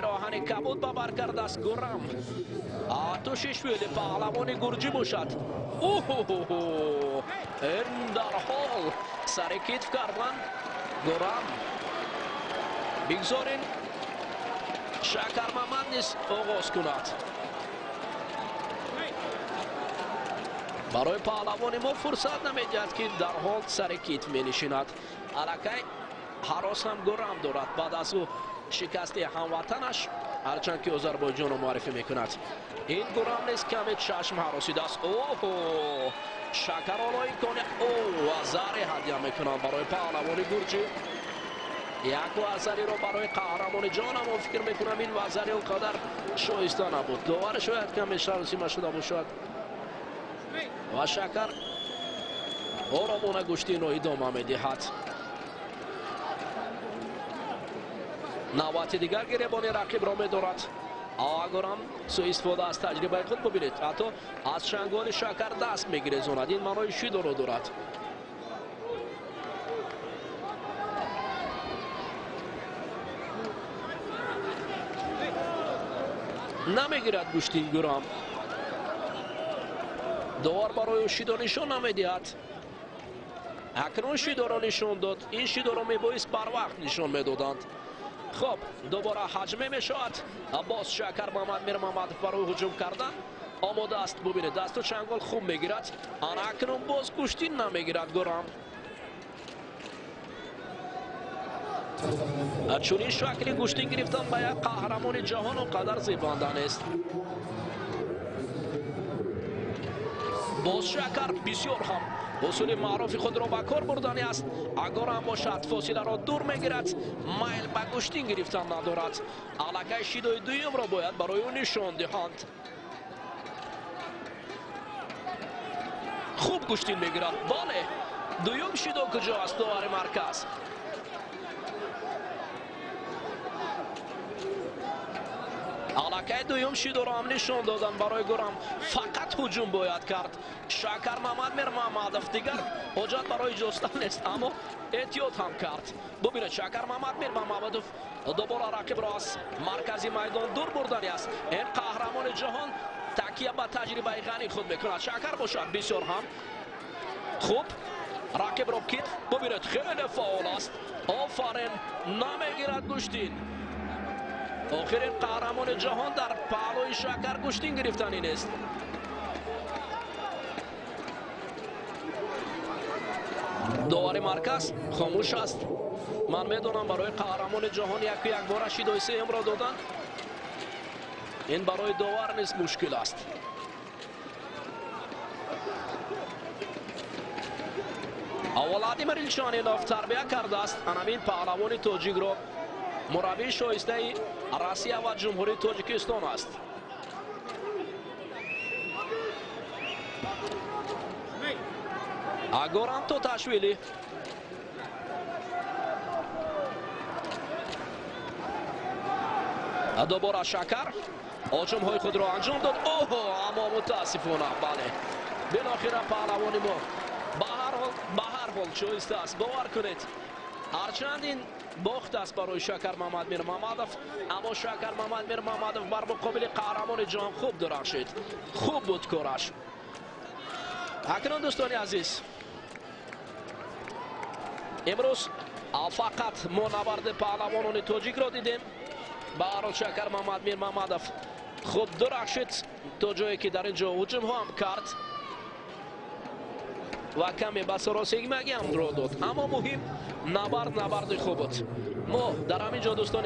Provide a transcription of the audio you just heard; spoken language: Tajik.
Роҳани кабуд ба бар кардааст Гурам Атушишвили, паҳлавони гурҷӣ бошад. Уҳуҳу, ин дарҳол сари китф кардан Гурам. Бигзорин Шакармамад низ оғоз кунад. Барои паҳлавони мо фурсат намедиҳад, ки дарҳол сари китф менишинад. Аллакай ҳарос ҳам Гурам дорад баъд аз ӯ шикасти ҳамватанаш, ҳарчанд ки Озарбойҷонро муаррифӣ мекунад. Ин Гурам низ каме чашм ҳаросидааст. Оҳо, Шакар ҳоло имкони о вазаре ҳадя мекунанд барои паҳлавони гурҷӣ. Як вазариро барои қаҳрамони ҷаҳон, аммо фикр мекунам ин вазари он қадар шоиста набуд. Довар шояд каме шаросима шуда бошад ва Шакар оромона гӯштинро идома медиҳад. Навбати дигар гиребони рақибро медорад. Агорам суистифода аз таҷрибаи худ, бубинед, ҳатто аз чанголи Шакар даст мегирезонад. Ин маънои шидоро дорад. Намегирад гӯштин Гурам. Довар барои ӯ шидо нишон намедиҳад. Акнун шидоро нишон дод. Ин шидоро мебоист барвақт нишон медоданд. Хоб, дубора ҳаҷме мешавад. Боз Шакар Мамад Мирмамадов барои ҳуҷум кардан омода аст. Бубинед, дасту чангол хуб мегирад. Ана акнун боз гӯштин намегирад Гурам. Чунин шакли гӯштин гирифтан ба як қаҳрамони ҷаҳон он қадар зебанда нест. Боз Шакар бисёр ҳам усули маъруфи худро ба кор бурдани аст. Агар ҳам бошад, фосиларо дур мегирад, майл ба гӯштин гирифтан надорад. Аллакай шидои дуюмро бояд барои ӯ нишон диҳанд. Хуб гӯштин мегирад. Бале, дуюм шидо куҷо аст? Довари марказ. Аллакай дуюм шидоро ҳам нишон додан барои Гурам. Фақат ҳуҷум бояд кард Шакар Мамад Мирмамадов. Дигар ҳоҷат барои ҷостан нест, аммо эҳтиёт ҳам кард. Бубинед, Шакар Мамад Мирмамадов дубора рақибро аз маркази майдон дур бурдани аст. Ин қаҳрамони ҷаҳон такя ба таҷрибаи ғании худ мекунад. Шакар бошад бисёр ҳам хуб рақибро китф. Бубинед, хеле фаъол аст. Офарин, намегирад гӯштин. Охирин қаҳрамони ҷаҳон дар паҳлӯи Шакар гӯштин гирифтанӣ нест. Довари марказ хомӯш аст. Ман медонам барои қаҳрамони ҷаҳон яку якбора шидои сеюмро додан ин барои довар низ мушкил аст. Владимир Илчанинов тарбия кардааст анамин паҳлавони тоҷикро. Мураббии шоистаи Россия ва Ҷумҳурии Тоҷикистон аст. Агорам Тоташвили дубора Шакар ҳуҷумҳои худро анҷом дод. Оҳо, аммо мутаассифона, бале, билохира паҳлавони мо ба ҳар ҳол шоиста аст. Бовар кунед, ҳарчанд ин бохт аст барои Шакар Мамад Мирмамадов, аммо Шакар Мамад Мирмамадов бар муқобили қаҳрамони ҷаҳон хуб дурахшид. Хуб буд кораш. Акнун дӯстони азиз, имрӯз фақат мо набарди паҳлавонони тоҷикро дидем. Ба ҳар ҳол Шакар Мамад Мирмамадов хуб дурахшид то ҷое ки дар ин ҷо ҳуҷумҳо ҳам кард ва каме ба саросегимагӣ ҳам ро дод, аммо муҳим набард набарди хуб буд. Мо дар ҳамин ҷо, дӯстони